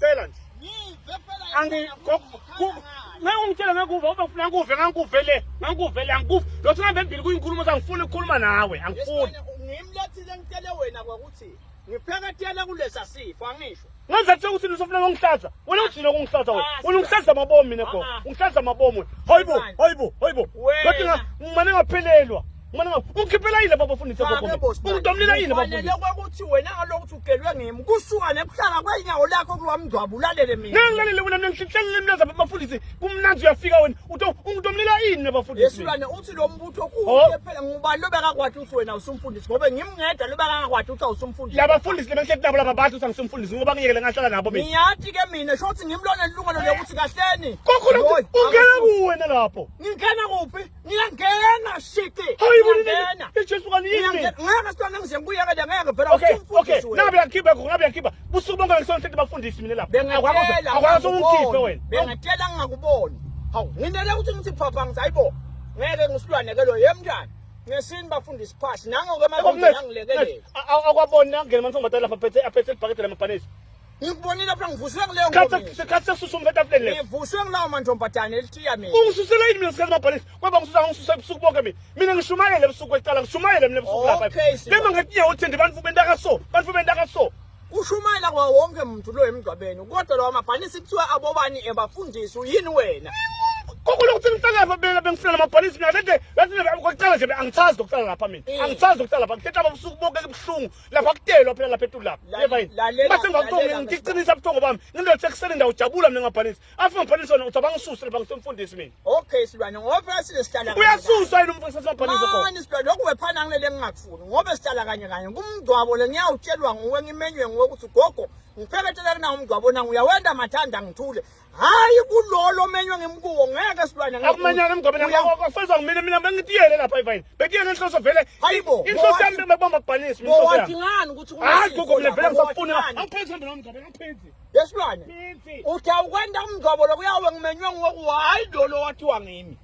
Ngiyacela nje. Ngive phela Angi ngeke ungitshele ngekuva uba ngifuna ngikuve ngangikuve le ngangikuve le angikuve lothi ngihambe embili kuyinkulumo angifuni ukukhuluma nawe angifuni. Ngimlethile ngitshele wena kwakuthi ngipheketele kulesa sifo angisho. Ngenza kuthe ukuthi usufuna ukungihlaza. Wena ugcina ukungihlaza wena. Ah, Wena ungihlaza amabomu mina gogo. Ah, ah. Ungihlaza amabomu wena. Hayibo, hayibo, hayibo. Wena. Kodwa ngimane ngaphelelwa. Ngimane nga ungikhiphela yini lapha bafundisi Cha, gogo? ke boss, Ungidomlela yini Kufanele bafundisi? kwekuthi wena ngalokuthi ugelwe ngimi kusuka nekuhlala kwenyawo lakho kulowa mngcwabo ulalele mina. Ngeke ngilalele wena mina ngihlalele imlenze abafundisi. Kumnandi uyafika wena. Uthi ungidomlela yini nabafundisi? Yesulwane uthi lo mbutho Oh. kude phela ngubani lobekakwati ukuthi wena usumfundisi ngoba ngimngedwa lobekangakwathi ukuthi awusumfundisi. Labafundisi lebengihleti nabo laba bathi usangusumfundisi ngoba ngiyekele ngahlala nabo mina. Ngiyathi ke mina shothi ngimlona ilungelo lokuthi kahleni. Kokho lokho Loyi, ungena akasu- kuwena lapho. Ngingena kuphi? Ngiyangena shiti. Hayi bo Ngiyangena. Jesu kani yini? Ngiyangena. Ngeke silwane ngize ngikuyekele ngeke phela Okay, okay. usumfundisi wena. Nabe yakhipha khona, nabe yakhipha. Busuku bonke ngisonhle bafundisi mina lapha. Bengatshela Akwazi ungikhiphe wena. Bengatshela ngingakuboni. Hawu, nginele ukuthi ngithi phapha ngithi hayibo. Ngeke ngisilwane ke lo yemntana. Ngesini bafundisi phasi nango ke manje ngilekelele. Akwaboni nangena amantombazane lapha aphethe aphethe ibhakede lamabhanisi. Ngikubonile phela ngivuswe kuleyo Sikhathi ngoma. sikhathi sekususa umfethu etafuleni leso. Ngivuswe kulawo mantombazane elithiya mina. Ungisusela yini mina sikhathi amabhanisi? Kwaba ngisusa ngisusa ebusuku bonke mina. Mina ngishumayele ebusuku kwecala ngishumayele mina ebusuku lapha. Okay, Sibonga. Lema ngetinyawo uthende bantu bentaka so, bantu bentaka so. Ushumayela kwa wonke umuntu lo emgcwabeni kodwa lawa mabhanisi kuthiwa abobani ebafundisi uyini wena? Koko lokuthi ngihlala lapha bena bengifuna lamabhanisi mina lente yathi kwacala nje angichazi ukuhlala lapha mina. Eh. Angichazi ukuhlala lapha. Ngithetha ababusuku bonke kubuhlungu. Lapha kutelwa phela lapha etulu lapha. La- Yeva yini? lalela- Mase ngakuthiwa lalela ngiqinisa ubuthongo bami. Ngindothi ekuseni ndawujabula mina ngabhanisi. Afika ngibhanisi wena uthi abangisuse lapha ngisemfundisi mina. Okay silwane ngoba phela sile sihlala kanye Uyasuswa yini umfundisi amabhanisi khona? Mani silwane lokhu wephana ngilele ngingakufuni ngoba sihlala kanye kanye kumngcwabo le ngiyawutshelwa nguwe ngimenywe nguwe ukuthi gogo ngipheketele kunawo umngcwabo nangu uyawenda mathanda ngithule hayi kulolo menywe ngimkuwo ngeke silwane ngeke. Akumenyana emgwabeni akufezwa ngimina mina bengitiyele lapha evayini. Bekuyena inhloso vele. Hayibo, Inhloso yami bowathi- bekubamba kubhanisi mina inhloso Bowathi yami. ngani ukuthi Hayi gogo mina vele lapha, ngisafuna. bowathi ngani? Angiphethe mina umgwabeni angiphethe. Yesilwane Phethe. uthi awukwenda umngcwabo lokuyawe ngimenywe nguwe kuwo hayi lolo wathiwa ngimi.